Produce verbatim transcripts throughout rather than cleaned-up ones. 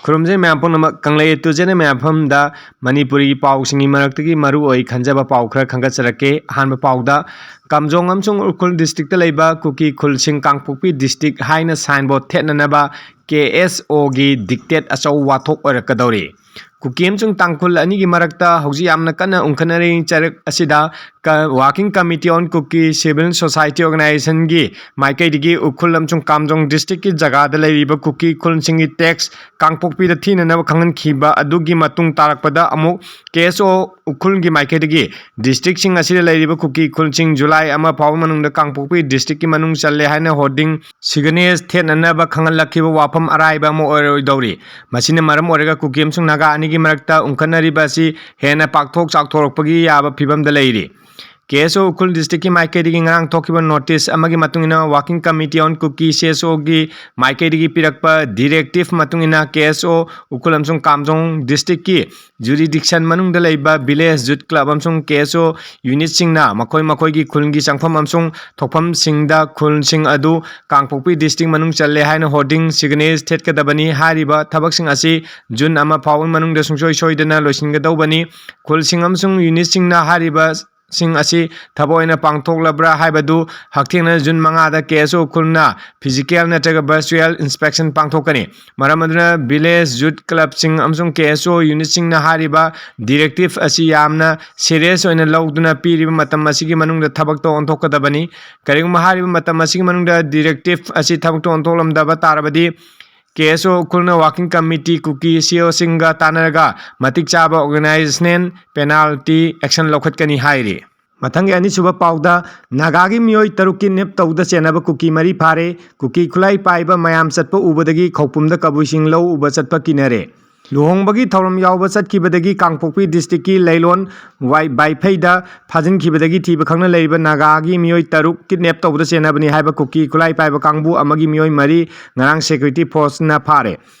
ꯈꯨꯔꯨꯝꯖꯩ ꯃꯌꯥꯝ ꯄꯨꯝꯅꯃꯛ꯫ ꯀꯪꯂꯩ ꯇꯨꯖꯦꯅ ꯃꯌꯥꯝ ꯃꯐꯝꯗ ꯃꯅꯤꯄꯨꯔꯤ ꯄꯥꯎꯁꯤꯡꯒꯤ ꯃꯔꯛꯇꯒꯤ ꯃꯔꯨ ꯑꯣꯏ ꯈꯟꯖꯕ ꯄꯥꯎ ꯈꯔ ꯈꯟꯒꯠꯆꯔꯛꯀꯦ꯫ ꯑꯍꯥꯟꯕ ꯄꯥꯎꯗ, ꯀꯥꯝꯖꯣꯡ ꯑꯃꯁꯨꯡ ꯎꯈ꯭ꯔꯨꯜ district ꯇ ꯂꯩꯕ ꯀꯨꯀꯤ ꯈꯨꯜꯁꯤꯡ ꯀꯥꯡꯄꯣꯛꯄꯤ district ꯍꯥꯏꯅ signboard ꯊꯦꯠꯅꯅꯕ K S O ꯒꯤ dictate ꯑꯆꯧꯕ ꯋꯥꯊꯣꯛ ꯑꯣꯏꯔꯛꯀꯗꯧꯔꯤ꯫ ꯀꯨꯀꯤ ꯑꯃꯁꯨꯡ ꯇꯥꯡꯈꯨꯜ ꯑꯅꯤꯒꯤ ꯃꯔꯛꯇ ꯍꯧꯖꯤꯛ ꯌꯥꯝꯅ ꯀꯟꯅ ꯎꯪꯈꯠꯅꯔꯤ ꯆꯩꯔꯛ ꯑꯁꯤꯗ ꯀ-, Working Committee on Kuki Civil Society Organization ꯒꯤ ꯃꯥꯏꯀꯩꯗꯒꯤ ꯎꯈ꯭ꯔꯨꯜ ꯑꯃꯁꯨꯡ ꯀꯥꯝꯖꯣꯡ district ꯀꯤ ꯖꯒꯥꯗ ꯂꯩꯔꯤꯕ ꯀꯨꯀꯤ ꯈꯨꯜꯁꯤꯡꯒꯤ tax ꯀꯥꯡꯄꯣꯛꯄꯤꯗ ꯊꯤꯅꯅꯕ ꯈꯪꯍꯟꯈꯤꯕ ꯑꯗꯨꯒꯤ ꯃꯇꯨꯡ ꯇꯥꯔꯛꯄꯗ ꯑꯃꯨꯛ K S O ꯎꯈ꯭ꯔꯨꯜꯒꯤ ꯃꯥꯏꯀꯩꯗꯒꯤ district ꯁꯤꯡ ꯑꯁꯤꯗ ꯂꯩꯔꯤꯕ ꯀꯨꯀꯤ ꯈꯨꯜꯁꯤꯡ July ꯑꯃ ꯐꯥꯎꯕ ꯃꯅꯨꯡꯗ ꯀꯥꯡꯄꯣꯛꯄꯤ district ꯀꯤ ꯃꯅꯨꯡ ꯆꯜꯂꯦ ꯍꯥꯏꯅ hoarding, signage ꯊꯦꯠꯅꯅꯕ ꯈꯪꯍꯜꯂꯛꯈꯤꯕ ꯋꯥꯐꯝ ꯑꯔꯥꯏꯕ ꯑꯃ ꯑꯣꯏꯔꯣꯏꯗꯧꯔꯤ꯫ ꯃꯁꯤꯅ ꯃꯔꯝ ꯑꯣꯏꯔꯒ ꯀꯨꯀꯤ ꯑꯃꯁꯨꯡ ꯅꯥꯒꯥ ꯑꯅꯤꯒꯤ ꯃꯔꯛꯇ ꯎꯪꯈꯠꯅꯔꯤꯕ ꯑꯁꯤ ꯍꯦꯟꯅ ꯄꯥꯛꯊꯣꯛ ꯆꯥꯎꯊꯣꯔꯛꯄꯒꯤ ꯌꯥꯕ ꯐꯤꯕꯝꯗ ꯂꯩꯔꯤ꯫ K S O Ukhrul district ꯀꯤ ꯃꯥꯏꯀꯩꯗꯒꯤ ꯉꯔꯥꯡ ꯊꯣꯛꯈꯤꯕ notice ꯑꯃꯒꯤ ꯃꯇꯨꯡ ꯏꯟꯅ, Working Committee on Kuki, C S O ꯒꯤ ꯃꯥꯏꯀꯩꯗꯒꯤ ꯄꯤꯔꯛꯄ directive ꯃꯇꯨꯡ ꯏꯟꯅ, K S O ꯎꯈ꯭ꯔꯨꯜ ꯑꯃꯁꯨꯡ ꯀꯥꯝꯖꯣꯡ district ꯀꯤ jurisdiction ꯃꯅꯨꯡꯗ ꯂꯩꯕ village youth club ꯑꯃꯁꯨꯡ K S O unit ꯁꯤꯡꯅ ꯃꯈꯣꯏ ꯃꯈꯣꯏꯒꯤ ꯈꯨꯜꯒꯤ ꯆꯪꯐꯝ ꯑꯃꯁꯨꯡ ꯊꯣꯛꯐꯝꯁꯤꯡꯗ ꯈꯨꯜꯁꯤꯡ ꯑꯗꯨ ꯀꯥꯡꯄꯣꯛꯄꯤ district ꯃꯅꯨꯡ ꯆꯜꯂꯦ ꯍꯥꯏꯅ hoarding, signage ꯊꯦꯠꯀꯗꯕꯅꯤ꯫ ꯍꯥꯏꯔꯤꯕ ꯊꯕꯛꯁꯤꯡ ꯑꯁꯤ June ꯑꯃ ꯐꯥꯎꯕ ꯃꯅꯨꯡꯗ ꯁꯨꯡꯁꯣꯏ ꯁꯣꯏꯗꯅ ꯂꯣꯏꯁꯤꯟꯒꯗꯧꯕꯅꯤ꯫ ꯈꯨꯜꯁꯤꯡ ꯑꯃꯁꯨꯡ unit ꯁꯤꯡꯅ ꯍꯥꯏꯔꯤꯕ ꯁꯤꯡ ꯑꯁꯤ ꯊꯕꯛ ꯑꯣꯏꯅ ꯄꯥꯡꯊꯣꯛꯂꯕ꯭ꯔꯥ ꯍꯥꯏꯕꯗꯨ ꯍꯛꯊꯦꯡꯅꯅ June ꯃꯉꯥꯗ K S O ꯎꯈ꯭ꯔꯨꯜꯅ physical ꯅꯠꯇ꯭ꯔꯒ virtual inspection ꯄꯥꯡꯊꯣꯛꯀꯅꯤ꯫ ꯃꯔꯝ ꯑꯗꯨꯅ village youth club ꯁꯤꯡ ꯑꯃꯁꯨꯡ K S O unit ꯁꯤꯡꯅ ꯍꯥꯏꯔꯤꯕ directive ꯑꯁꯤ ꯌꯥꯝꯅ serious ꯑꯣꯏꯅ ꯂꯧꯗꯨꯅ ꯄꯤꯔꯤꯕ ꯃꯇꯝ ꯑꯁꯤꯒꯤ ꯃꯅꯨꯡꯗ ꯊꯕꯛꯇ ꯑꯣꯟꯊꯣꯛꯀꯗꯕꯅꯤ꯫ ꯀꯔꯤꯒꯨꯝꯕ ꯍꯥꯏꯔꯤꯕ ꯃꯇꯝ ꯑꯁꯤꯒꯤ ꯃꯅꯨꯡꯗ directive ꯑꯁꯤ ꯊꯕꯛꯇ ꯑꯣꯟꯊꯣꯛꯂꯝꯗꯕ ꯇꯥꯔꯕꯗꯤ, K S O ꯎꯈ꯭ꯔꯨꯜꯅ Working Committee ꯀꯨꯀꯤ C E O ꯁꯤꯡꯒ ꯇꯥꯟꯅꯔꯒ ꯃꯇꯤꯛ ꯆꯥꯕ organizational penalty action ꯂꯧꯈꯠꯀꯅꯤ ꯍꯥꯏꯔꯤ꯫ ꯃꯊꯪꯒꯤ ꯑꯅꯤꯁꯨꯕ ꯄꯥꯎꯗ, ꯅꯥꯒꯥꯒꯤ ꯃꯤꯑꯣꯏ ꯇꯔꯨꯛ kidnap ꯇꯧꯗ ꯆꯦꯟꯅꯕ ꯀꯨꯀꯤ ꯃꯔꯤ ꯐꯥꯔꯦ꯫ ꯀꯨꯀꯤ ꯈꯨꯠꯂꯥꯏ ꯄꯥꯏꯕ ꯃꯌꯥꯝ ꯆꯠꯄ ꯎꯕꯗꯒꯤ ꯈꯧꯄꯨꯝꯗ ꯀꯕꯨꯏꯁꯤꯡ ꯂꯧ ꯎꯕ ꯆꯠꯄ ꯀꯤꯅꯔꯦ꯫ ꯂꯨꯍꯣꯡꯕꯒꯤ ꯊꯧꯔꯝ ꯌꯥꯎꯕ ꯆꯠꯈꯤꯕꯗꯒꯤ ꯀꯥꯡꯄꯣꯛꯄꯤ district ꯀꯤ ꯂꯩꯂꯣꯟ ꯋꯥꯏ-, ꯕꯥꯏꯐꯩꯗ ꯐꯥꯖꯤꯟꯈꯤꯕꯗꯒꯤ ꯊꯤꯕ ꯈꯪꯅ ꯂꯩꯔꯤꯕ ꯅꯥꯒꯥꯒꯤ ꯃꯤꯑꯣꯏ ꯇꯔꯨꯛ kidnap ꯇꯧꯕꯗ ꯆꯦꯟꯅꯕꯅꯤ ꯍꯥꯏꯕ ꯀꯨꯀꯤ ꯈꯨꯠꯂꯥꯏ ꯄꯥꯏꯕ ꯀꯥꯡꯕꯨ ꯑꯃꯒꯤ ꯃꯤꯑꯣꯏ ꯃꯔꯤ ꯉꯔꯥꯡ security force ꯅ ꯐꯥꯔꯦ꯫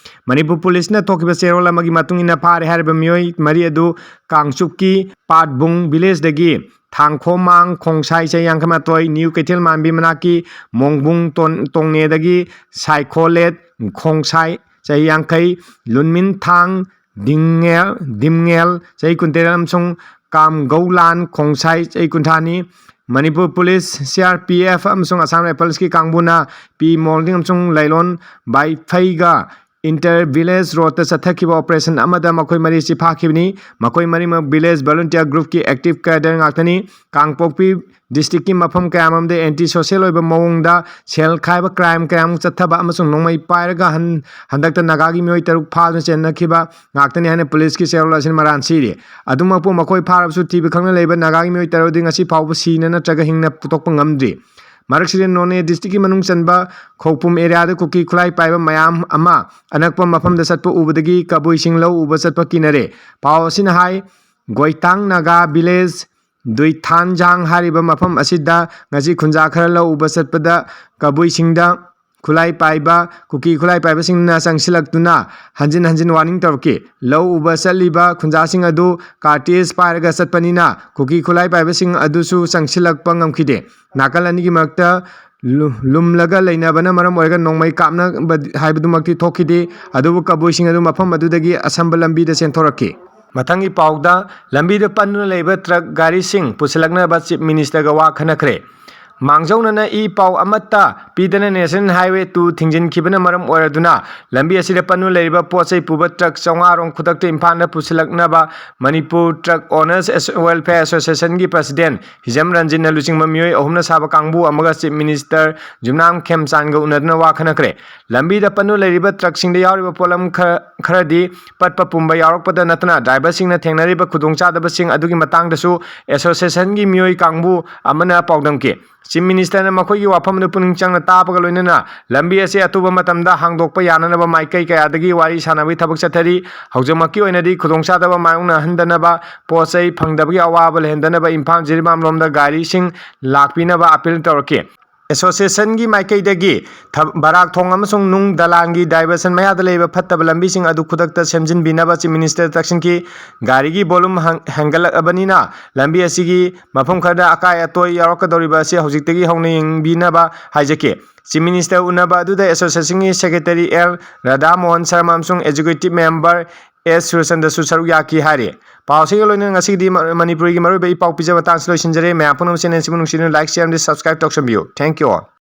ꯃꯅꯤꯄꯨꯔ ꯄꯨꯂꯤꯁꯅ ꯊꯣꯛꯈꯤꯕ ꯆꯦꯔꯣꯜ ꯑꯃꯒꯤ ꯃꯇꯨꯡ ꯏꯟꯅ, ꯐꯥꯔꯦ ꯍꯥꯏꯔꯤꯕ ꯃꯤꯑꯣꯏ ꯃꯔꯤ ꯑꯗꯨ ꯀꯥꯡꯆꯨꯞꯀꯤ ꯄꯥꯠꯕꯨꯡ village ꯗꯒꯤ ꯊꯥꯡꯈꯣꯃꯥꯡ ꯈꯣꯡꯁꯥꯏ, ꯆꯍꯤ ꯌꯥꯡꯈꯩ ꯃꯥꯊꯣꯏ, ꯅ꯭ꯌꯨ ꯀꯩꯊꯦꯜ ꯃꯥꯟꯕꯤ ꯃꯅꯥꯛꯀꯤ ꯃꯣꯡꯕꯨꯡ ꯇꯣꯟ-, ꯇꯣꯡꯅꯦꯗꯒꯤ ꯁꯥꯏꯈꯣꯂꯦꯠ ꯈꯣꯡꯁꯥꯏ, ꯆꯍꯤ ꯌꯥꯡꯈꯩ, ꯂꯨꯟꯃꯤꯟ ꯊꯥꯡ ꯗꯤꯡꯉꯦꯜ, ꯗꯤꯝꯉꯦꯜ, ꯆꯍꯤ ꯀꯨꯟꯇꯔꯦꯠ, ꯑꯃꯁꯨꯡ ꯀꯥꯝꯒꯧꯂꯥꯟ ꯈꯣꯡꯁꯥꯏ, ꯆꯍꯤ ꯀꯨꯟꯊ꯭ꯔꯥꯅꯤ꯫ Manipur police, C R P F ꯑꯃꯁꯨꯡ ꯑꯁꯥꯝ ꯔꯥꯏꯐꯜꯁꯀꯤ ꯀꯥꯡꯕꯨꯅ ꯄꯤ ꯃꯣꯜꯗꯤꯡ ꯑꯃꯁꯨꯡ ꯂꯩꯂꯣꯟ ꯕꯥꯏꯐꯩꯒ ꯏꯟꯇꯔ ꯚꯤꯂꯦꯖ ꯔꯣꯗꯇ ꯆꯠꯊꯈꯤꯕ ꯑꯣꯄꯔꯦꯁꯟ ꯑꯃꯗ ꯃꯈꯣꯏ ꯃꯔꯤꯁꯤ ꯐꯥꯈꯤꯕꯅꯤ꯫ ꯃꯈꯣꯏ ꯃꯔꯤꯃꯛ ꯚꯤꯂꯦꯖ ꯚꯣꯂꯨꯟꯇꯤꯌꯔ ꯒ꯭ꯔꯨꯞꯀꯤ ꯑꯦꯛꯇꯤꯚ ꯀꯦꯗꯔ ꯉꯥꯛꯇꯅꯤ꯫ ꯀꯥꯡꯄꯣꯛꯄꯤ ꯗꯤꯁꯇ꯭ꯔꯤꯛꯀꯤ ꯃꯐꯝ ꯀꯌꯥꯃꯔꯣꯝꯗ ꯑꯦꯟꯇꯤ ꯁꯣꯁꯤꯌꯦꯜ ꯑꯣꯏꯕ ꯃꯑꯣꯡꯗ ꯁꯦꯜ ꯈꯥꯏꯕ ꯀ꯭ꯔꯥꯏꯝ ꯀꯌꯥꯃꯨꯛ ꯆꯠꯊꯕ ꯑꯃꯁꯨꯡ ꯅꯣꯡꯃꯩ ꯄꯥꯏꯔꯒ ꯍꯟ-, ꯍꯟꯗꯛꯇ ꯅꯥꯒꯥꯒꯤ ꯃꯤꯑꯣꯏ ꯇꯔꯨꯛ ꯐꯥꯗꯨꯅ ꯆꯦꯟꯅꯈꯤꯕ ꯉꯥꯛꯇꯅꯤ ꯍꯥꯏꯅ ꯄꯨꯂꯤꯁꯀꯤ ꯆꯦꯔꯣꯜ ꯑꯁꯤꯅ ꯃꯔꯥꯜ ꯁꯤꯔꯤ꯫ ꯑꯗꯨꯃꯛꯄꯨ ꯃꯈꯣꯏ ꯐꯥꯔꯕꯁꯨ ꯊꯤꯕ ꯈꯪꯅ ꯂꯩꯕ ꯅꯥꯒꯥꯒꯤ ꯃꯤꯑꯣꯏ ꯇꯔꯨꯛ ꯑꯗꯨ ꯉꯁꯤ ꯐꯥꯎꯕ ꯁꯤꯅ ꯅꯠꯇ꯭ꯔꯒ ꯍꯤꯡꯅ ꯄꯨꯊꯣꯛꯄ ꯉꯝꯗ꯭ꯔꯤ꯫ ꯃꯔꯛꯁꯤꯗ ꯅꯣꯅꯦ ꯗꯤꯁꯇ꯭ꯔꯤꯛꯀꯤ ꯃꯅꯨꯡ ꯆꯟꯕ ꯈꯧꯄꯨꯝ ꯑꯦꯔꯤꯌꯥꯗ ꯀꯨꯀꯤ ꯈꯨꯠꯂꯥꯏ ꯄꯥꯏꯕ ꯃꯌꯥꯝ ꯑꯃ ꯑꯅꯛꯄ ꯃꯐꯝꯗ ꯆꯠꯄ ꯎꯕꯗꯒꯤ ꯀꯕꯨꯏꯁꯤꯡ ꯂꯧ ꯎꯕ ꯆꯠꯄ ꯀꯤꯅꯔꯦ꯫ ꯄꯥꯎ ꯑꯁꯤꯅ ꯍꯥꯏ, ꯒꯣꯏꯇꯥꯡ ꯅꯥꯒꯥ ꯚꯤꯂꯦꯖ ꯗꯨꯏꯊꯥꯟꯖꯥꯡ ꯍꯥꯏꯔꯤꯕ ꯃꯐꯝ ꯑꯁꯤꯗ ꯉꯁꯤ ꯈꯨꯟꯖꯥ ꯈꯔ ꯂꯧ ꯎꯕ ꯆꯠꯄꯗ ꯀꯕꯨꯏꯁꯤꯡꯗ ꯈꯨꯠꯂꯥꯏ ꯄꯥꯏꯕ, ꯀꯨꯀꯤ ꯈꯨꯠꯂꯥꯏ ꯄꯥꯏꯕꯁꯤꯡꯅ ꯆꯪꯁꯤꯜꯂꯛꯇꯨꯅ ꯍꯟꯖꯤꯟ ꯍꯟꯖꯤꯟ ꯋꯥꯔꯅꯤꯡ ꯇꯧꯔꯛꯈꯤ꯫ ꯂꯧ ꯎꯕ ꯆꯠꯂꯤꯕ ꯈꯨꯟꯖꯥꯁꯤꯡ ꯑꯗꯨ ꯀꯥꯔꯇꯦꯖ ꯄꯥꯏꯔꯒ ꯆꯠꯄꯅꯤꯅ ꯀꯨꯀꯤ ꯈꯨꯠꯂꯥꯏ ꯄꯥꯏꯕꯁꯤꯡ ꯑꯗꯨꯁꯨ ꯆꯪꯁꯤꯜꯂꯛꯄ ꯉꯝꯈꯤꯗꯦ꯫ ꯅꯥꯀꯜ ꯑꯅꯤꯒꯤ ꯃꯔꯛꯇ ꯂꯨ-, ꯂꯨꯝꯂꯒ ꯂꯩꯅꯕꯅ ꯃꯔꯝ ꯑꯣꯏꯔꯒ ꯅꯣꯡꯃꯩ ꯀꯥꯞꯅꯕ ꯍꯥꯏꯕꯗꯨꯃꯛꯇꯤ ꯊꯣꯛꯈꯤꯗꯦ, ꯑꯗꯨꯕꯨ ꯀꯕꯨꯏꯁꯤꯡ ꯑꯗꯨ ꯃꯐꯝ ꯑꯗꯨꯗꯒꯤ ꯑꯁꯝꯕ ꯂꯝꯕꯤꯗ ꯆꯦꯟꯊꯣꯔꯛꯈꯤ꯫ ꯃꯊꯪꯒꯤ ꯄꯥꯎꯗ, ꯂꯝꯕꯤꯗ ꯄꯟꯗꯨꯅ ꯂꯩꯕ ꯇ꯭ꯔꯛ ꯒꯥꯔꯤꯁꯤꯡ ꯄꯨꯁꯤꯜꯂꯛꯅꯕ ꯆꯤꯞ ꯃꯤꯅꯤꯁꯇꯔꯒ ꯋꯥ ꯈꯟꯅꯈ꯭ꯔꯦ꯫ ꯃꯥꯡꯖꯧꯅꯅ ꯏ ꯄꯥꯎ ꯑꯃꯠꯇ ꯄꯤꯗꯅ ꯅꯦꯁꯅꯦꯜ ꯍꯥꯏꯋꯦ ꯇꯨ ꯊꯤꯡꯖꯤꯟꯈꯤꯕꯅ ꯃꯔꯝ ꯑꯣꯏꯔꯗꯨꯅ ꯂꯝꯕꯤ ꯑꯁꯤꯗ ꯄꯟꯗꯨꯅ ꯂꯩꯔꯤꯕ ꯄꯣꯠ ꯆꯩ ꯄꯨꯕ ꯇ꯭ꯔꯛ ꯆꯥꯝꯃꯉꯥ ꯔꯣꯝ ꯈꯨꯗꯛꯇ ꯏꯝꯐꯥꯜꯗ ꯄꯨꯁꯤꯜꯂꯛꯅꯕ ꯃꯅꯤꯄꯨꯔ ꯇ꯭ꯔꯛ ꯑꯣꯅꯔꯁ ꯑꯦꯁ-, ꯋꯦꯜꯐꯤꯌꯔ ꯑꯦꯁꯣꯁꯤꯌꯦꯁꯟꯒꯤ ꯄ꯭ꯔꯁꯤꯗꯦꯟ ꯍꯤꯖꯝ ꯔꯟꯖꯤꯠꯅ ꯂꯨꯆꯤꯡꯕ ꯃꯤꯑꯣꯏ ꯑꯍꯨꯝꯅ ꯁꯥꯕ ꯀꯥꯡꯕꯨ ꯑꯃꯒ ꯆꯤꯞ ꯃꯤꯅꯤꯁꯇꯔ ꯌꯨꯝꯅꯥꯝ ꯈꯦꯝꯆꯥꯟꯒ ꯎꯅꯗꯨꯅ ꯋꯥ ꯈꯟꯅꯈ꯭ꯔꯦ꯫ ꯂꯝꯕꯤꯗ ꯄꯟꯗꯨꯅ ꯂꯩꯔꯤꯕ ꯇ꯭ꯔꯛꯁꯤꯡꯗ ꯌꯥꯎꯔꯤꯕ ꯄꯣꯠꯂꯝ ꯈꯔ, ꯈꯔꯗꯤ ꯄꯠꯄ ꯄꯨꯝꯕ ꯌꯥꯎꯔꯛꯄꯗ ꯅꯠꯇꯅ ꯗ꯭ꯔꯥꯏꯚꯔꯁꯤꯡꯅ ꯊꯦꯡꯅꯔꯤꯕ ꯈꯨꯗꯣꯡꯆꯥꯗꯕꯁꯤꯡ ꯑꯗꯨꯒꯤ ꯃꯇꯥꯡꯗꯁꯨ ꯑꯦꯁꯣꯁꯤꯌꯦꯁꯟꯒꯤ ꯃꯤꯑꯣꯏ ꯀꯥꯡꯕꯨ ꯑꯃꯅ ꯄꯥꯎꯗꯝꯈꯤ꯫ ꯆꯤꯞ ꯃꯤꯅꯤꯁꯇꯔꯅ ꯃꯈꯣꯏꯒꯤ ꯋꯥꯐꯝ ꯑꯗꯨ ꯄꯨꯛꯅꯤꯡ ꯆꯪꯅ ꯇꯥꯕꯒ ꯂꯣꯏꯅꯅ ꯂꯝꯕꯤ ꯑꯁꯤ ꯑꯊꯨꯕ ꯃꯇꯝꯗ ꯍꯥꯡꯗꯣꯛꯄ ꯌꯥꯅꯅꯕ ꯃꯥꯏꯀꯩ ꯀꯌꯥꯗꯒꯤ ꯋꯥꯔꯤ ꯁꯥꯟꯅꯕꯒꯤ ꯊꯕꯛ ꯆꯠꯊꯔꯤ꯫ ꯍꯧꯖꯤꯛꯃꯛꯀꯤ ꯑꯣꯏꯅꯗꯤ ꯈꯨꯗꯣꯡꯆꯥꯗꯕ ꯃꯥꯌꯣꯛꯅꯍꯟꯗꯅꯕ, ꯄꯣꯠ ꯆꯩ ꯐꯪꯗꯕꯒꯤ ꯑꯋꯥꯕ ꯂꯩꯍꯟꯗꯅꯕ ꯏꯝꯐꯥꯜ ꯖꯤꯔꯤꯕꯥꯝ ꯂꯣꯝꯗ ꯒꯥꯔꯤꯁꯤꯡ ꯂꯥꯛꯄꯤꯅꯕ ꯑꯥꯄꯤꯜ ꯇꯧꯔꯛꯈꯤ꯫ ꯑꯦꯁꯣꯁꯤꯌꯦꯁꯟꯒꯤ ꯃꯥꯏꯀꯩꯗꯒꯤ ꯊ- ꯕꯔꯥꯛ ꯊꯣꯡ ꯑꯃꯁꯨꯡ ꯅꯨꯡ ꯗꯂꯥꯟꯒꯤ diversion ꯃꯌꯥꯗ ꯂꯩꯕ ꯐꯠꯇꯕ ꯂꯝꯕꯤꯁꯤꯡ ꯑꯗꯨ ꯈꯨꯗꯛꯇ ꯁꯦꯝꯖꯤꯟꯕꯤꯅꯕ Chief Minister ꯇꯛꯁꯤꯟꯈꯤ꯫ ꯒꯥꯔꯤꯒꯤ volume ꯍꯪ- ꯍꯦꯟꯒꯠꯂꯛꯂꯕꯅꯤꯅ ꯂꯝꯕꯤ ꯑꯁꯤꯒꯤ ꯃꯐꯝ ꯈꯔꯗ ꯑꯀꯥꯏ ꯑꯇꯣꯏ ꯌꯥꯎꯔꯛꯀꯗꯧꯔꯤꯕ ꯑꯁꯤ ꯍꯧꯖꯤꯛꯇꯒꯤ ꯍꯧꯅ ꯌꯦꯡꯕꯤꯅꯕ ꯍꯥꯏꯖꯈꯤ꯫ Chief Minister ꯎꯅꯕ ꯑꯗꯨꯗ ꯑꯦꯁꯣꯁꯤꯌꯦꯁꯟꯒꯤ ꯁꯦꯀ꯭ꯔꯦꯇꯔꯤ ꯑꯦꯜ ꯔꯥꯙꯥ ꯃꯣꯍꯟ ꯁꯔꯃ ꯑꯃꯁꯨꯡ executive member ꯑꯦꯁ ꯁꯨꯔꯆꯟꯗ꯭ꯔꯁꯨ ꯁꯔꯨꯛ ꯌꯥꯈꯤ ꯍꯥꯏꯔꯤ꯫ ꯄꯥꯎꯁꯤꯒ ꯂꯣꯏꯅꯅ ꯉꯁꯤꯒꯤꯗꯤ ꯃ- ꯃꯅꯤꯄꯨꯔꯤꯒꯤ ꯃꯔꯨꯑꯣꯏꯕ ꯏ ꯄꯥꯎ ꯄꯤꯖꯕ ꯃꯇꯥꯡꯁꯤ ꯂꯣꯏꯁꯤꯟꯖꯔꯦ꯫ ꯃꯌꯥꯝ ꯄꯨꯝꯅꯃꯛ channel ꯑꯁꯤꯕꯨ ꯅꯨꯡꯁꯤꯗꯨꯅ like, share ꯑꯃꯗꯤ subscribe ꯇꯧꯁꯟꯕꯤꯌꯨ꯫ Thank you all.